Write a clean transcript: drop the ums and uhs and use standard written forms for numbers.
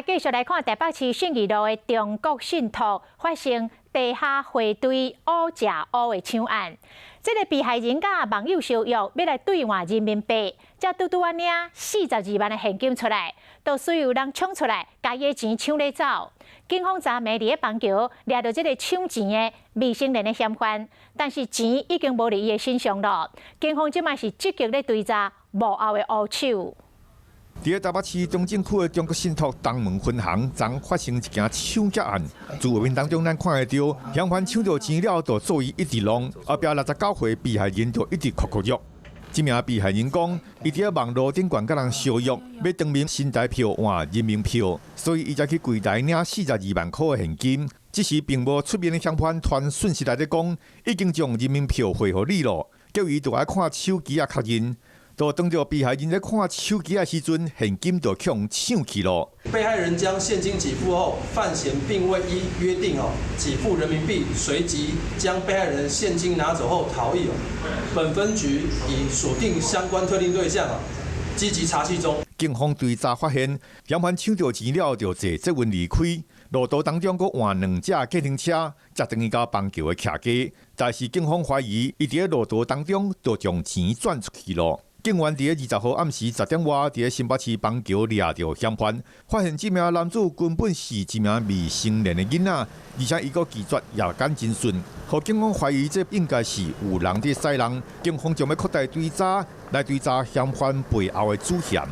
繼續來看台北市信義路的中國信託發生地下匯兌烏食烏的搶案。這個被害人佮網友相約，欲來兌換人民幣，才拄拄仔領42萬的現金出來，就隨有人衝出來，共伊的錢搶咧走。警方昨暝佇咧板橋掠著這個搶錢的未成年的嫌犯，但是錢已經無佇伊的身上囉。警方這擺是積極咧追查幕後的烏手。佇咧台北市中正區的中國信託東門分行，昨發生一件搶劫案。自畫面當中，咱看會著，嫌犯搶著錢了後，就做伊一直弄，後壁69歲被害人就一直哭哭約。這名被害人講，伊佇咧網路頂懸佮人相約，欲當面新台票換人民票，所以伊才去櫃台領42萬箍的現金。這時並無出面的嫌犯傳訊息來咧講，已經將人民票匯予你囉，叫伊著愛看手機仔確認。就當著被害人咧看手機的時陣，現金就予人搶去囉。被害人將現金給付後，犯嫌並未依約定哦給付人民幣，隨即將被害人現金拿走後逃逸哦。本分局已鎖定相關特定對象啊，積極查緝中。警方追查發現，嫌犯搶著錢了後就坐捷運離開，路途當中閣換兩架計程車，才轉去到板橋的徛家。但是警方懷疑，伊佇咧路途當中就將錢轉出去囉。警員佇咧20號暗時10點外，佇咧新北市板橋掠著嫌犯，發現這名男子根本是一名未成年的囡仔，而且伊閣拒絕藥檢偵訊，予警方懷疑這應該是有人佇使人。警方將欲擴大追查，來追查嫌犯背後的主嫌。